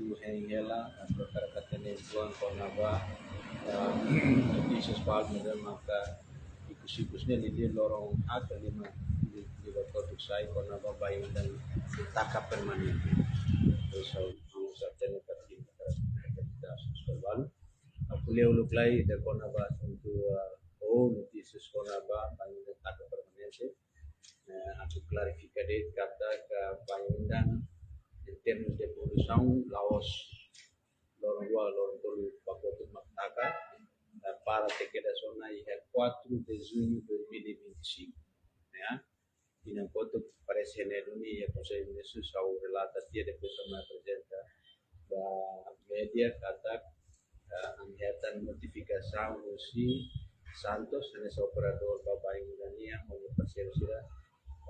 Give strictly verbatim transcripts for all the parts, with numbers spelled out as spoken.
Hein hela, atu hakarak hatene uitoan kona-ba, eh, notísias balu ne'ebé maka ikus-ikus ne'e liuliu loron haat ka lima, li-, lima kotuk sai kona-ba Bayu-Undan taka permanente. Terus, eh, vamos a tener que aquí, eh, balu. Ha'u ko'alia uluk lai ida kona-ba asuntu, eh, ou notísias kona-ba Bayu-Undan taka permanente. Eh, atu klarifika de'it katak, eh, Bayu-Undan, em termos de produsaun, la'ós loron rua, loron tolu ba kotuk mak taka, eh, para tiha kedas ona iha quatro de junho de dois mil e vinte e cinco, ya. Inan kotuk parese ne'e duni iha Konsellu Ministrus ha'u relata tiha, depois ha'u mai aprezenta ba média katak, eh, ami hetan notifikasaun husi Santos, hanesan operadór ba Bayu-Undan nian, ho nia parseiru sira,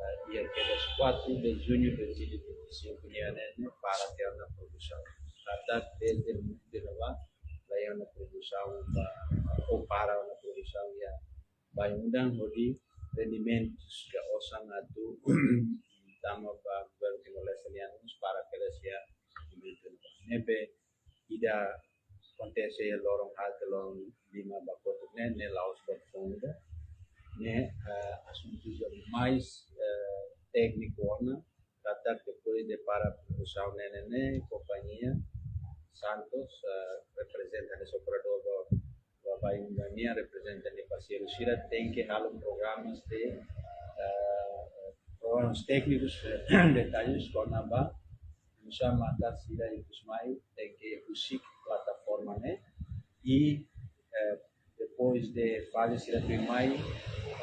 eh, iha kedas quatro de junho de dois mil e vinte e cinco nian ne'e, ne'e para tiha ona produsaun. Katak desde momentu ne'ebá, la iha ona produsaun ba, ou para ona produsaun iha Bayu-Undan, hodi rendimentus ka osan atu tama ba governu Timor-Leste nian, para kedas iha momentu ne'ebá. Ne'ebé ida akontese iha loron haat ka loron lima ba kotuk ne'e, ne'e la'ós buat foun ida. Ne'e, eh, asuntu ida mais, eh, tékniku ona, katak depois de para produsaun ne'e, ne'e, ne'e, kompañia Santos, eh, reprezenta hanesan operadór ba, ba Bayu-Undan nian, reprezenta nia parseiru sira, tenke halo programas de, eh, programas téknikus, eh, detalles kona-ba oinsá maka sira ikus mai tenke husik plataforma ne'e. I, eh, depois de faze sira tuirmai,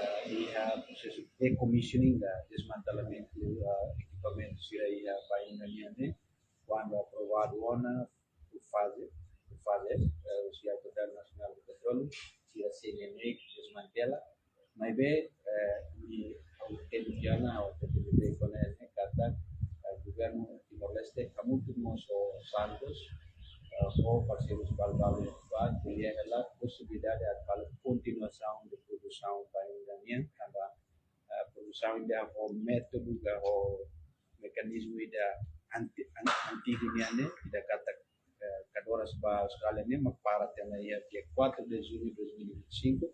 eh, iha prosesu decommissioning ka desmantelamentu, eh, ekipamentu sira iha Bayu-Undan nian ne'e, kuandu aprovadu ona, por faze, por faze, eh, husi Autoridade Nasionál de Petróleu, sira sei ne'e desmantela. Maibé, eh, ami, ha'u hatete tiha ona, ha'u hatete tiha ona ne'e katak, eh, governu Timor-Leste hamutuk mós ho Santos, eh, ho parseirus balu-balu ne'ebá, ko'alia hela posibilidade atu halo kontinuasaun de produsaun Bayu-Undan nian, tanba, eh, produsaun ida ho métodu ka ho mekanizmu ida anti-, an-, antigu nian ne'e, ida katak, eh, kadoras ba Austrália ne'e mak para tiha ona iha dia quatro de junho de dois mil e vinte e cinco.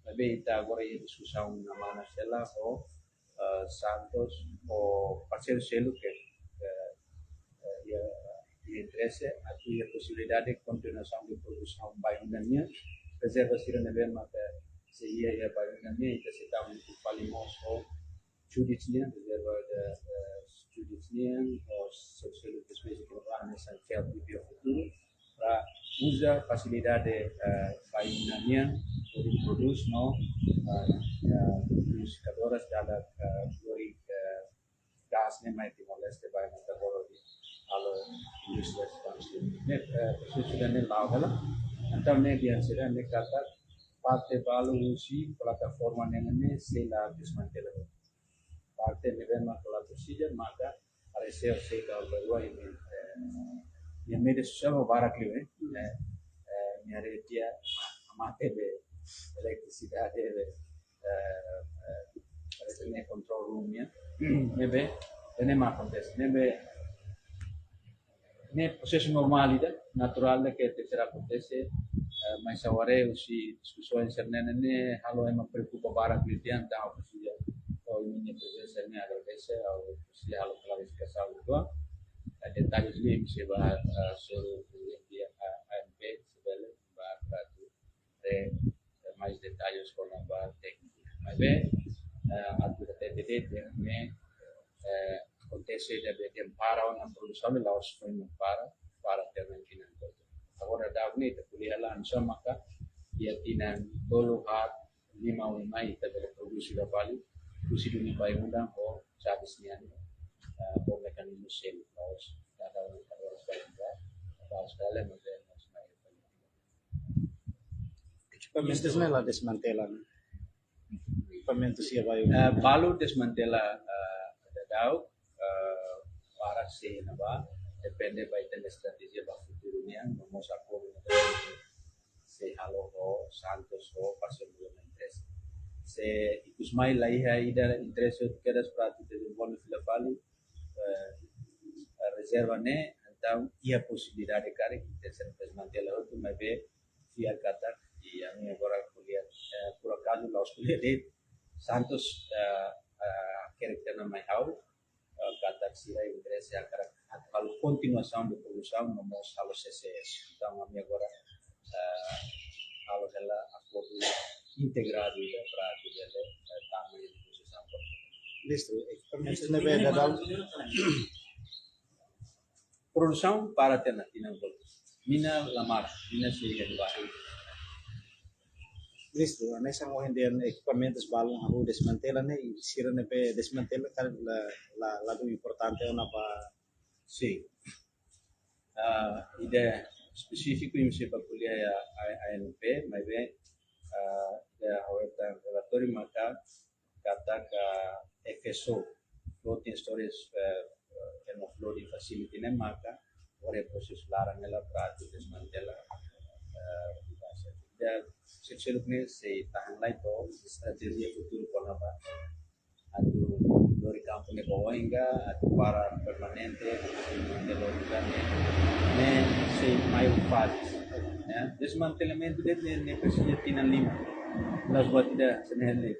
Maibé ita agora iha diskusaun na mana sela ho, eh, Santos, ho parseiru seluk ke, eh, eh, iha, iha interese atu iha posibilidade kontinuasaun de produsaun Bayu-Undan nian. Rezerva sira ne'ebé maka sei iha, iha Bayu-Undan nian, ita sei tau fali mós ho Judith nian, rezerva de, eh, Judith nian, ho selu-selu espésie ke hanesan kelp iha futuru, para uza fasilidade, eh, Bayu-Undan nian, hodi produs no, eh, eh, produs kadoras dala, eh, lori, eh, gás ne'e mai Timor-Leste ba mota boro di halo indústria. Ne'e, eh, prosesu ida ne'e la'o hela. Entaun ne'e dehan sira ne'e katak parte balu husi plataforma ne'e, ne'e sei la desmantela. Parte ne'ebé maka la atu sija, maka haree se, se ka berua ini, eh, iha média sosiál barak liu, eh. Eh, eh, nia haree tiha mate be eletrisidade be, eh, eh, haree tiha control room nian. Ne'ebé, ne'e mak akontese. Ne'ebé, ne'e prosesu normál ida, naturál ida ke tenke akontese, eh, maibé agora husi diskusaun sira-ne'e ne'e halo ema preokupa barak liu tiha, entaun ha'u presiza, ha'u-nia prezensa ne'e agradese, ha'u presiza halo klarifikasaun uitoan. Eh, detalles ne'e imi sei ba, eh, soru via, eh, A M P, se bele, ba, ba atu, eh, mais detalles kona-ba tékniku. Maibé, eh, atu hatete de'it ne'e, eh, akontese ida be dehan para ona produsaun, la'ós foin para, para tiha ona tinan kotuk. Agora daudaun ne'e ita ko'alia hela oinsá maka iha tinan tolu, haat, lima oin mai ita bele produs ida fali, husi duni Bayu-Undan ho Jabis nian, eh, ho mekanizmu seluk, la'ós dada ona kadoras Bayu-Undan, la'ós dala, maibé la'ós mai. Ekipamentus ne'e la desmantela, ne'e? Ekipamentus iha Bayu-Undan. Eh, balu desmantela, eh, daudaun, eh, para sei ne'ebá, depende ba ita-nia estratéjia ba futuru nian, no mós akordu ne'ebé sei halo ho Santos ho parseiru balu nia interese. Se ikus mai la iha ida interese hotu kedas para atu dezenvolve fila fali, eh, rezerva ne'e, Entaun, iha posibilidade karik ita sei desmantela hotu, maibé fiar katak, i ami agora ko'alia, eh, por akazu la'ós ko'alia de'it, Santos, eh, eh, karik tena mai ha'u, eh, katak sira interese hakarak halo kontinuasaun de produsaun no mós halo C C S. Entaun, ami agora, eh, halo hela akordu integradu ida para atu bele, eh, tama iha negosiasaun. Listo, ekipamentu ne'ebé daudaun. Produsaun para tiha ona tinan hotu. Mina la mara, mina sei iha barak. Listo, hanesan ohin dehan ekipamentus balun hahú desmantela ne'e, i sira ne'ebé desmantela karik la, la, ladún importante ona ba. Sin. Ah, ida espesífiku imi sei bá ko'alia iha A N P, maibé, ah, ida ha'u hetan relatóriu maka katak F S O, floating storage, eh, eh, and offloading facility ne'e maka agora prosesu laran hela para atu desmantela, eh, di base. Ida seluk-seluk ne'e sei tahan lai to'o estratéjia futuru kona-ba atu lori kampu ne'e ba oin ka atu para permanente, atu mantén lori ka ne'e, ne'e sei mai faze. Ya, desmantelamentu de'it ne'e, ne'e presiza tinan lima. La'ós buat ida hanesan ne'e.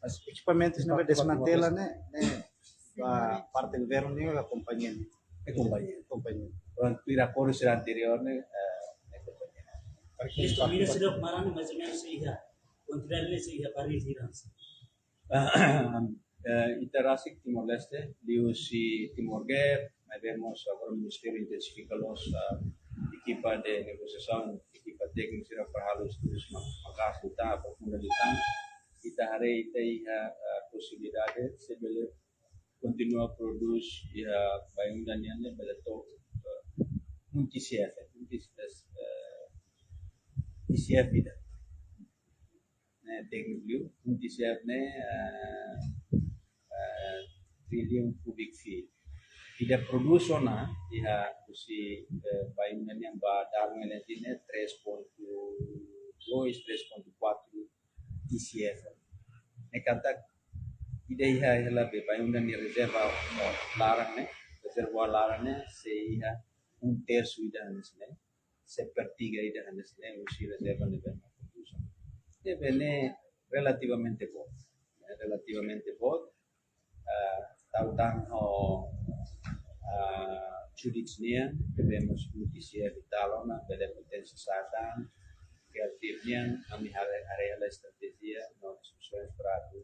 Mas ekipamentus ne'ebé desmantela ne'e, ne'e ba parte governu nian ka kompañia nian? É kompañia. Kompañia. Prontu, tuir akordu sira anteriór ne'e, eh, é kompañia. Listo, mina sira maran ne'e mais ou menos sei iha, kuantidade ne'e sei iha barril hira? Ah, eh, ita rasik Timor-Leste, liuhusi Timor Gap, maibé mós agora Ministériu intensifika loos, ah, ekipa de negosiasaun, ekipa téknika sira para halo estudus ma-, maka'as liután, aprofunda liután. Ita haree ita iha, ah, posibilidade, se bele kontinua prodús iha Bayu-Undan nian ne'e bele to'o, eh, um T C F, um T C F, eh, T C F ida. Ne'e tékniku liu, um T C F ne'e, eh, eh, trillion cubic feet. Ida prodús ona iha husi, eh, Bayu-Undan nian ba Darwin Island ne'e três ponto dois, três ponto quatro T C F. Ne'e katak ida iha hela be Bayu-Undan nia rezerva, eh, laran ne'e, rezerva laran ne'e sei iha um terço ida hanesan ne'e, sepertiga ida hanesan ne'e, husi rezerva ne'ebé mak produsaun. Ne'ebé ne'e relativamente boot. Ne'e relativamente boot. Ah, tau tan ho, ah, Judith nian, tivemos notísia vital ona, bele potensiál satan, kreativu nian, ami haree, haree hela estratéjia, no diskusaun para atu,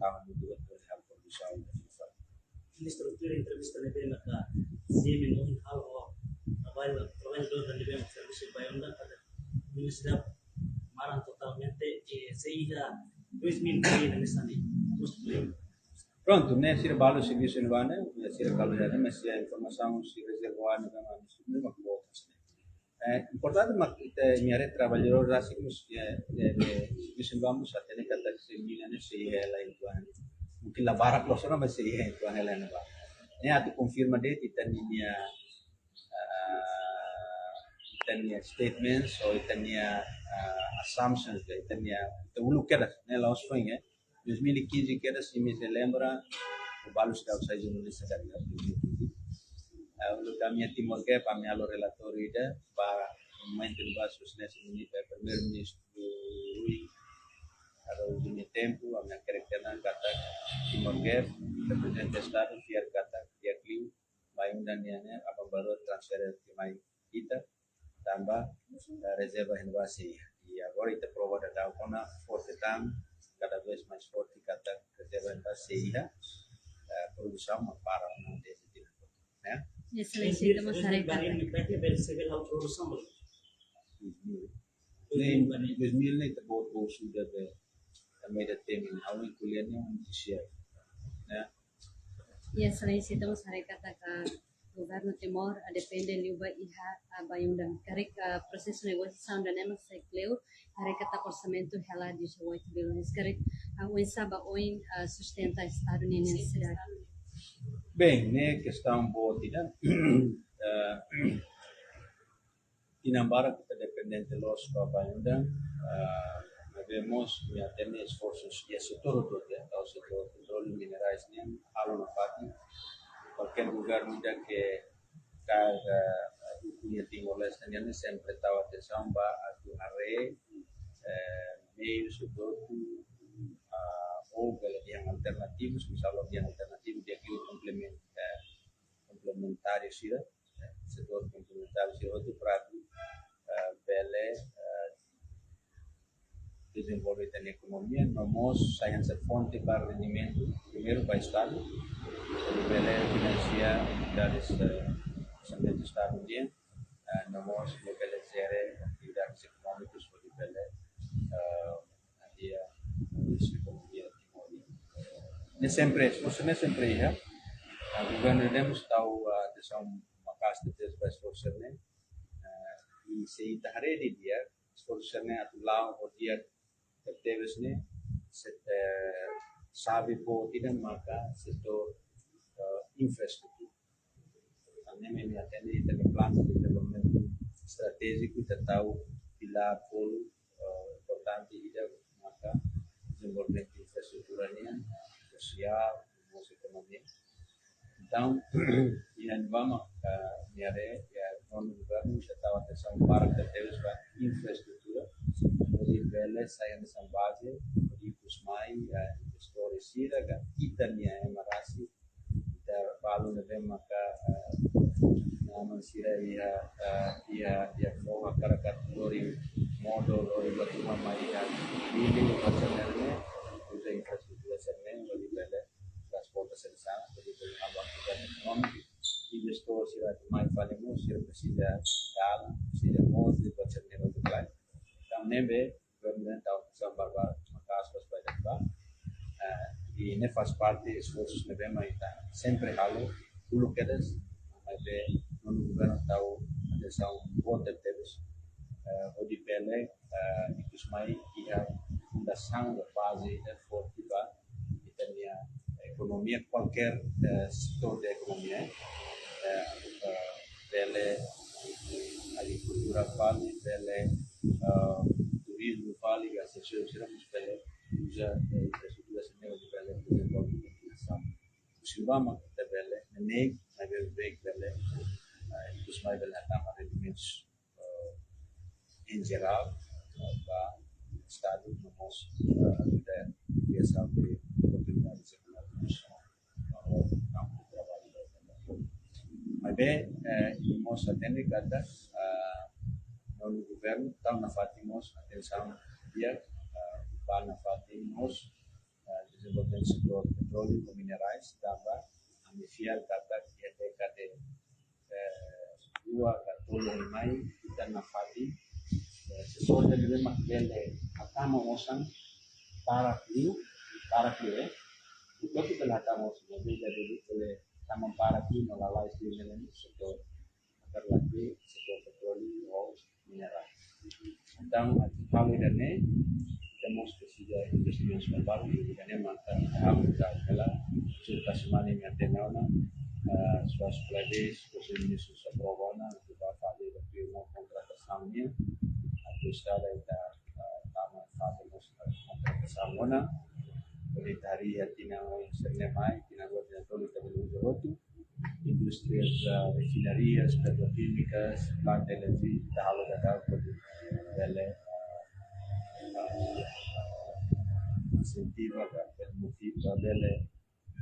tau mutu atu halo produsaun. Ministru, tuir entrevista ne'ebé maka C M N ohin halo ho traballadór ne'ebé mak servisu Bayu-Undan, katak mina sira maran totalmente, eh, sei iha dois mil e vinte hanesan ne'e. Prontu, ne'e sira balu servisu iha ne'ebá ne'e, sira kalu iha ne'e, mas iha informasaun husi rezervuár ne'ebé mak ami supriu mak boot hanesan ne'e. Eh, importante mak ita, imi haree traballadór rasik mós, eh, eh, eh, servisu iha ne'ebá mós hatene katak se mina ne'e sei iha hela uitoan. Mungkin la barak loos ona, mas sei iha uitoan hela iha ne'ebá. Ne'e atu konfirma de'it ita-nia, ah, ita-nia statements ou ita-nia, ah, assumptions, ita-nia, ita uluk kedas, ne'e la'ós foin, eh. Dois mil e quinze kedas, se imi sei lembra, o balu seidauk sai jornalista dari dois mil e quinze. Ah, uluk ami iha Timor Gap, ami halo relatóriu ida ba momentu ne'ebá husi ne'e, se imi, eh, Primeiru-Ministru Rui, atu uza nia tempu, ami hakerek tiha ona katak Timor Gap, reprezenta Estadu, fiar katak di'ak liu, Bayu-Undan nian ne'e, aban-bainrua transfere tiha mai ita, tanba, eh, rezerva iha ne'ebá sei iha. I agora ita prova daudaun ona forte tan, cada vez mais forte, katak rezerva iha ne'ebá sei iha, eh, produsaun mak para ona desde tinan, ya. Exelénsia, ita mós haree katak dois mil e vinte bele sei bele halo produsaun, bele? Dois mil. Ne'e, dois mil ne'e ita boot, boot sudah be. Tanba ida temi, ha'u-nia ko'alia ne'e um T C F, ya. Exelénsia, ita mós haree katak governu Timor, ah, depende liu ba iha, ah, Bayu-Undan. Karik, ah, prosesu negosiasaun ida-ne'e mak sai kleur, haree katak orsamentu hela dezoito bilhões. Karik, ah, oinsá ba oin, ah, sustenta Estadu nia nesesidade? Bem, ne'e kestaun boot ida. Eh, tinan barak ita dependente loos ba Bayu-Undan, ah, maibé mós imi hatene esforsu iha setór hotu, ya, tau setór petróleu, minerais nian, halo nafatin. Kualkér governu ida ke Katak, eh, ukun iha Timor-Leste nian sempre tau atensaun ba atu haree, eh, meius hotu, ah, ou bele dehan alternativas, misalnya dehan alternativu di'ak liu komplemen-, eh, komplementáriu sira, eh, setór komplementáriu sira hotu para atu, eh, bele, eh, dezenvolve ita-nia ekonomia, no mós sai hanesan fonte ba rendimentu, primeiru ba Estadu, hodi bele finansia atividades, eh, orçamentu Estadu nian, eh, no mós bele jere atividades ekonómikas hodi bele, eh, hadi'a ekonomia Timor nian. Ne'e sempre, esforsu ne'e sempre iha. Ah, governu ne'e mós tau, ah, atensaun maka'as tebes ba esforsu ne'e. Ah, i se ita haree didi'ak, esforsu ne'e atu la'o ho di'ak tebetebes ne'e, se, eh, xave boot ida maka setór, eh, infraestrutura. Tanba ne'e mak ita hatene ita-nia planu dezenvolvimentu estratéjiku ita tau pilár tolu, eh, importante ida maka dezenvolvimentu infraestrutura nian, sosiál, no mós ekonomia. Entaun, iha ne'ebá mak, eh, ita haree, iha nonu governu ita tau atensaun barak tebes ba infraestrutura, hodi bele sai hanesan baze, hodi ikus mai, eh, investór sira ka ita-nia ema rasik, ita balu ne'ebé maka, eh, inan-aman sira iha, eh, iha, iha foho hakarak atu lori modo, lori batu mama iha Dili, Bacaner ne'e, uza infraestrutura sira-ne'e, hodi bele transporta sira hanesan, hodi bele halo atividade ekonómika, investór sira atu mai fali mós, sira presiza dalan, presiza mós, di Bacaner hotu-hotu. Entaun ne'ebé, governu tau atensaun barak maka'as ba ida-ne'e. Eh, i ne'e faz parte esforsu ne'ebé mak ita sempre halo, uluk kedas, maibé nonu governu tau atensaun boot tebes, eh, hodi bele, eh, ikus mai iha fundasaun ka baze ida forte ba ita-nia ekonomia, kualkér, eh, setór de ekonomia, eh, eh, bele agrikultura fali, bele, eh, turizmu fali, ka setór sira mós bele uza, eh, infraestrutura sira-ne'e bele dezenvolve ita-nia nasaun. Husi ne'ebá mak ita bele, ne'e, maibé bele, eh, ikus mai bele hatama rendimentus, eh, em geral, eh, ba Estadu, no mós, eh, ita biasa be oportunidade sekundáriu, eh, kampu traballu. Maibé, eh, ita mós hatene katak, eh, nonu governu tau nafatin mós atensaun di'ak, eh, ba nafatin mós, eh, dezenvolvimentu setór petróleu ka minerais, tanba ami fiar katak iha dékada, eh, rua ka tolu mai ita nafatin, eh, setór ne'ebé mak bele hatama osan barak liu, barak liu, eh. Bukan kita bele hatama osan, bele, bele, bele hatama barak liu, no lalais liu ne'e setór, agar lagi setór petróleu ou minerais. Entaun, atu halo ida-ne'e, ita mós presiza investimentu barak, ida-ne'e mak ita halo ita bele, se ita semana imi hatene ona, eh, suas plebes, Konsellu Ministru aprova ona, atu ba faze ida primeira kontratasaun nian, atu estrada ita, eh, tama faze mós kontratasaun ona, hodi ita harii iha tinan oin sira-ne'e mai, tinan rua, tinan tolu ita bele uza hotu, indústrias, ah, refinarias, petroquímicas, planta enerjia, ita halo daudaun hodi bele, ah, ah, insentiva ka bele motiva, bele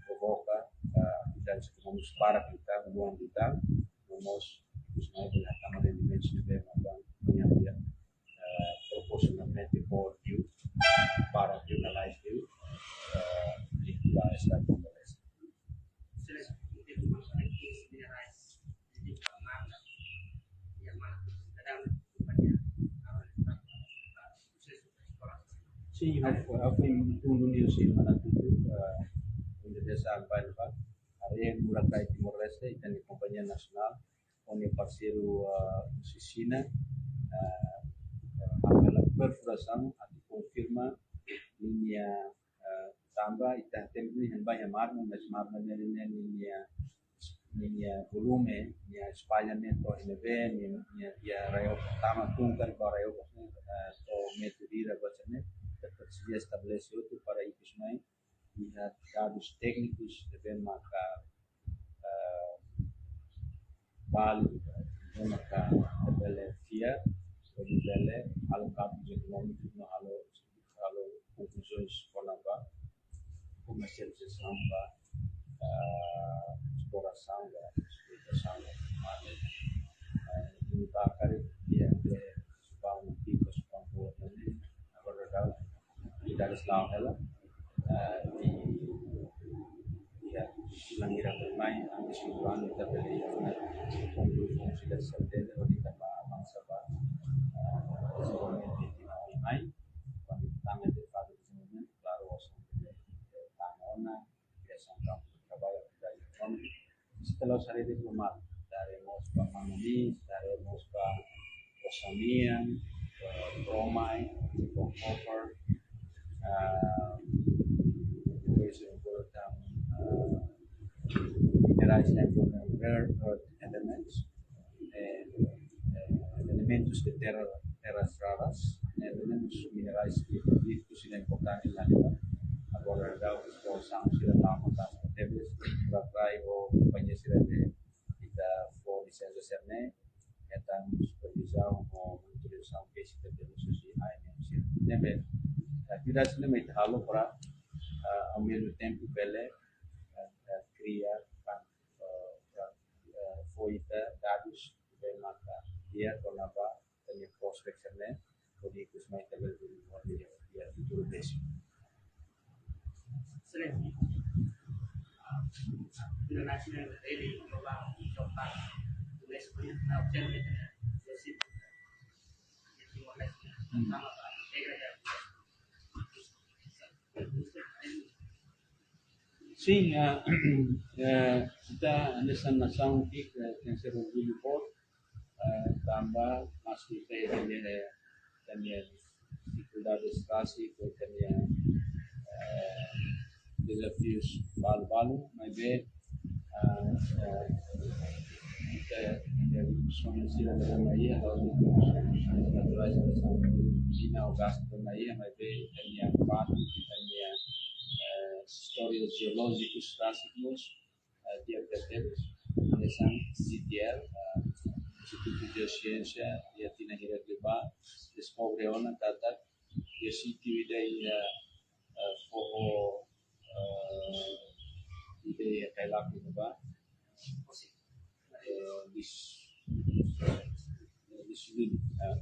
provoka, ah, atividades ekonómikas barak ita, luan ita, no mós, ikus mai bele hatama rendimentu ne'ebé mak banku nian, eh, proporsionalmente boot liu, barak liu, lalais liu, eh, liu ba Estadu Timor-Leste. Sin, ha'u, ha'u foin tun duni husi Manatutu, eh, onde desa Ambain ba, haree murak-kain Timor-Leste, ita-nia kompañia nasionál, ho nia parseiru, eh, husi Xina, eh, eh, halo perfurasaun atu konfirma ninia, eh, tanba ita hatene ne'e ba iha mármol, mas mármol ne'e, ne'e ninia, ninia volume, nia espallamentu iha ne'ebé, nia, nia, nia rai-okas tama tungkar ba rai-okas ne'e, eh, to'o metru hira ba ne'e, ita presiza estabelese hotu para ikus mai iha dadus téknikus ne'ebé maka, eh, Bali, no maka bele fiar, bele halo kalkulu ekonómiku, no halo, halo konkluzaun kona-ba komersializasaun ba, ah, esplorasaun ba, esplorasaun ba, ah, ini ba karik dia ke subaun pico, subaun boot ne'e, agora dau, ita harus lawan hela, ah, di, ya, silang ira bermain, antes itu anu, ita bele, ya, konkluzaun sudah selesai, kita ba, bangsa ba, ah, sebenarnya kita main, kalau kita tangan di fase sebenarnya, klaru, osan, tanah ona, biasa kampu trabalho, atividade ekonómika. Setelah sari diplomata, dari mós ba manganés, dari mós ba osan-nian, eh, bromine, nickel, copper, eh, depois, eh, minerais ne'ebé rare earth elements, eh, eh, elementus de terra, terras raras, eh, elementus minerais de, de, de importante na vida. Agora, dá o que são, se dá uma taxa de tebes, para trai o conhecer de, de da fo licensa serne, é tan supervizaun no monitorizasaun ke sira tebes husi A N M C. Ne'ebé, atividade ne'ebé ita halo para, ah, ao mesmo tempo, bele, ah, ah, kria, ah, ah, ah, fó ita dadus, bele maka, dia kona-ba, tanya prospek serne, kodi kus mai tabel di, di, di, di, futuru desi. Sering. International Daily Global Job Park. Tulis punya, nah, ujian itu, ya, sih. Hmm. Sin, eh, eh, ita hanesan nasaun ki'ik, eh, tenke ser orgullu boot, eh, tanba maski ita iha, eh, ita-nia difikuldades rasik, ita-nia, eh, dezafius balu-balu, maibé, eh, eh, ita, eh, sona sira ita mai iha, la'ós rikursur naturais, mina ou gás ita mai iha, maibé ita-nia fatuk, ita-nia, eh, istória jeolójiku rasik mós, eh, di'ak tebes, hanesan C T L, eh, Instituto de Geociência, iha tinan hirak liubá, deskobre ona katak iha sítiu ida iha, eh, foho, eh, ida iha Cailaco ne'ebá, eh, dis-, eh, dissolvido, eh,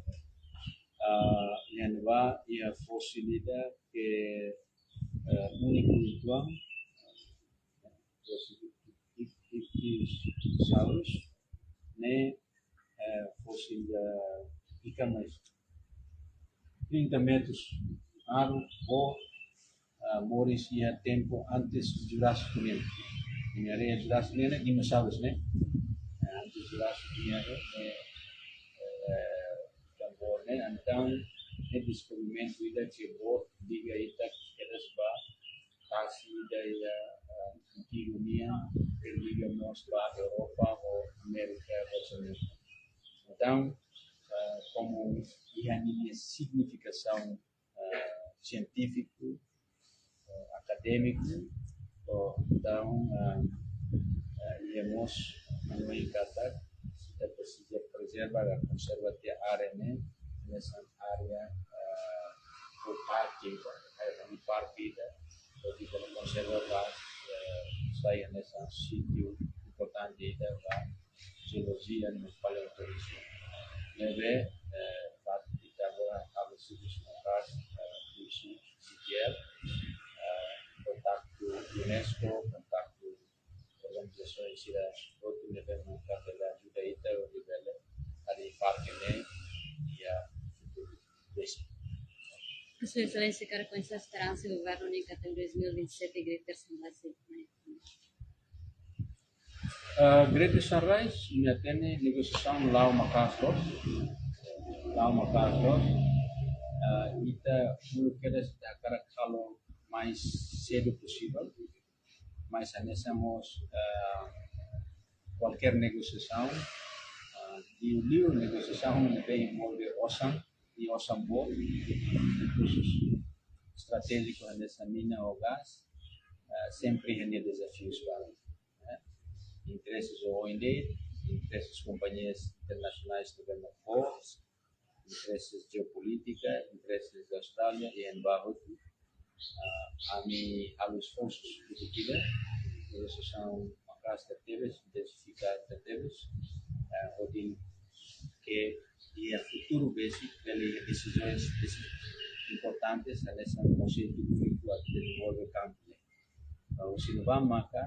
ah, iha ne'ebá iha fósil ida ke, eh, úniku uitoan, eh, Ichthyosaurus, ne'e, eh, fósil, eh, ida mais trinta metros largu, boot, ah, moris iha tempu antes Jurásiku nian. Imi haree Jurásiku nian, ne'e dinosaurus, ne'e? Eh, antes Jurásiku nian, ne'e, eh, tambor, ne'e? Entaun, ne'e deskobrimentu ida ke boot, liga ita kedas ba tasi ida iha, eh, antigu nian, ke liga mós ba Europa ou Amérika Latinoamérika. Entaun, eh, komu iha ninia signifikasaun, eh, sientífiku, eh, akadémiku, ou entaun, eh, eh, iha mós hanoin katak ita presiza prezerva ka konserva tiha área ne'e, hanesan área, eh, ou parke, área de parke ida, hodi bele konserva ba, eh, sai hanesan sítiu importante ida ba jeolojia no paleontolojia. Ne'ebé, eh, fatuk ita agora halo servisu maka'as, eh, husi C T L, eh, kontaktu UNESCO, kontaktu organizasaun sira hotu ne'ebé maka bele ajuda ita hodi bele harii parke ne'e iha futuru besik. Sua Exelénsia, hakarak koñese esperansa governu nian katak dois mil e vinte e sete Greater Sunrise. Ah, Greater Sunrise, imi hatene negosiasaun la'o maka'as loos, la'o maka'as loos. Ah, ita uluk kedas ita hakarak halo mais sedu posivel, mas hanesan mós, ah, kualkér negosiasaun, ah, liuliu negosiasaun ne'ebé envolve osan, i osan boot, rikursur estratéjiku hanesan mina ou gás, ah, sempre iha nia dezafius barak, eh. Interese oioin de'it, intereses kompañias internasionais ne'ebé mak fó, intereses jeopolítika, intereses de Austrália iha ne'ebá hotu. Ah, ami halo esforsu hotu ida, negosiasaun maka'as tebes, intensifika tebes, ah, hodi ke iha futuru besik, bele desizaun, desizaun importante, hanesan konseitu úniku atu dezenvolve kampu ne'e. Ba husi ne'ebá maka,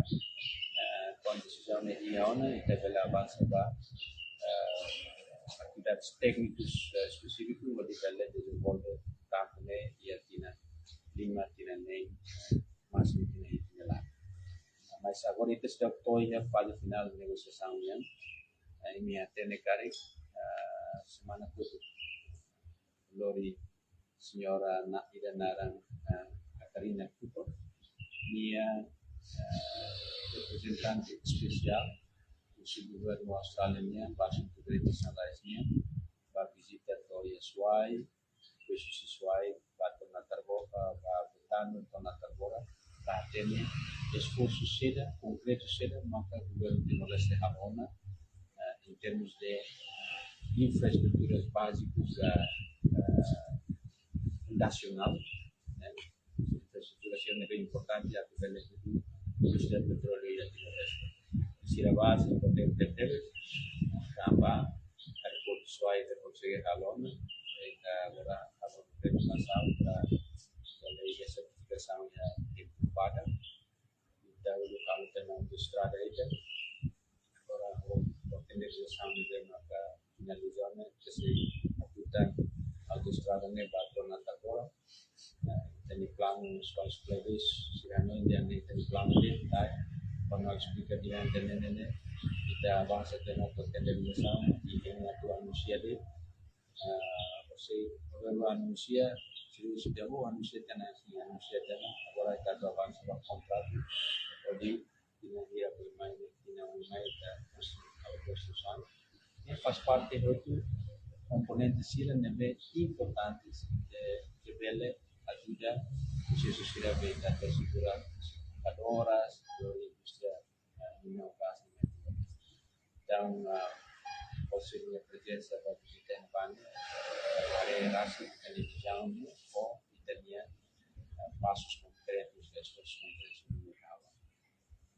eh, kuandu desizaun ne'e iha ona, ita bele avansa ba, eh, atividades téknikas, eh, espesífiku, hodi bele dezenvolve kampu ne'e iha tinan lima, tinan neen, eh, másimu tinan hitu nia laran. Mas agora ita sei to'o iha faze finál negosiasaun nian. Eh, imi hatene karik, eh, semana kotuk lori señora na-, ida naran, eh, Katarina Cooper, nia, eh, reprezentante espesiál husi governu Austrália nian, ba asuntu direitus nasionais nian, ba vizita to'o iha Suai, husi Suai ba to'o Natarbo-, ba, ba Betano to'o Natarboora, ba hatene esforsu saida, konkretu saida, maka governu Timor-Leste halo ona, eh, em termos de infraestruturas básicas da, eh, fundasionál, ne'e, infraestrutura sira ne'ebé importante atu bele hadi'a indústria petróleu iha Timor-Leste. Sira ba sei importante tebes, tanba aeroportu Suai ita konsege halo ona, ita agora halo ona preparasaun para, para iha sertifikasaun iha tempu badak. Ita uluk halo tiha ona autoestrada ida. Agora ho, ho tender de asaun de maka finaliza ona, ke sei atu tan autoestrada ne'e ba to'o Natarboora. Nah, ita-nia planu, sira hanoin dehan ne'e ita-nia planu de'it, ita, kuandu esplika durante ne'e, ne'e, ita avansa tiha ona ho tender de asaun, i ita atu anunsia de'it, ah, ou seja, governu anunsia, sira sudah, oh, anunsia tiha ona, sim, anunsia tiha ona, agora ita atu avansa ba kontratu, hodi tinan hira bele mai, tinan bele mai ita konstrui, halo konstrusaun. Ne'e faz parte hotu komponente sira ne'ebé importante, eh, ke bele ajuda prosesu sira be ita asegura edukadoras, lori indústria, eh, mineral gas, ne'e. Entaun, ah, ho sira-nia prezensa ba vizita iha ne'ebá ne'e, haree rasik ita-nia vizaun ne'e, ho ita-nia, ah, pasus konkretus, esforsus konkretus ne'ebé halo.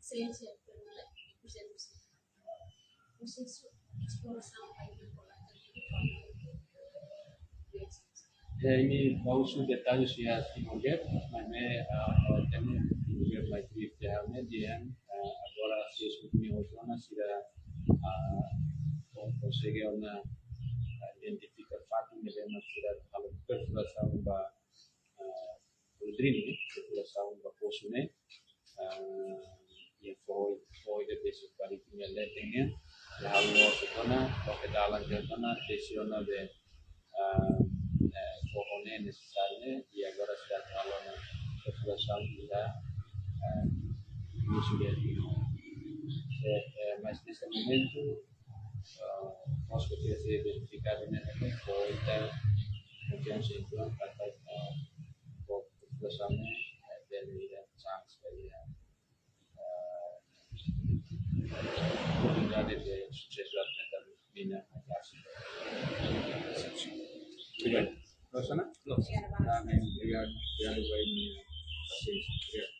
Sim, sim, pergunta, por exemplo, sim. Prosesu esplorasaun ba ita kola. Eh, imi bá husu detalles iha Timor Gap, mas ne'e, ah, ah, temi Timor Gap mai tuir tiha ne'e dehan, ah, agora seis mil oito ona sira, ah, kon-, konsege ona, ah, identifika fatin ne'ebé mak sira halo perfurasaun ba, ah, drilling, perfurasaun ba posu ne'e, ah, iha foho, foho ida besik barak iha leten ne'e, iha halo loos tiha ona, loke dalan tiha ona, tesi ona be, ah, eh, foho ne'e nesesáriu ne'e, i agora sira halo ona perfurasaun iha, ah, inísiu de, eh, eh, mas neste momento, ah, mós ke tenke ser identifikadu ne'e, ne'e, foho ita konfiansa entaun, katak, ah, foho perfurasaun ne'e, eh, bele iha chance, bele iha, ah, oportunidade de susesu atu tenta mina, mas, obrigadu. Rosana? Obrigadu. Obrigadu, obrigadu ba imi-nia pasiénsia. Obrigadu.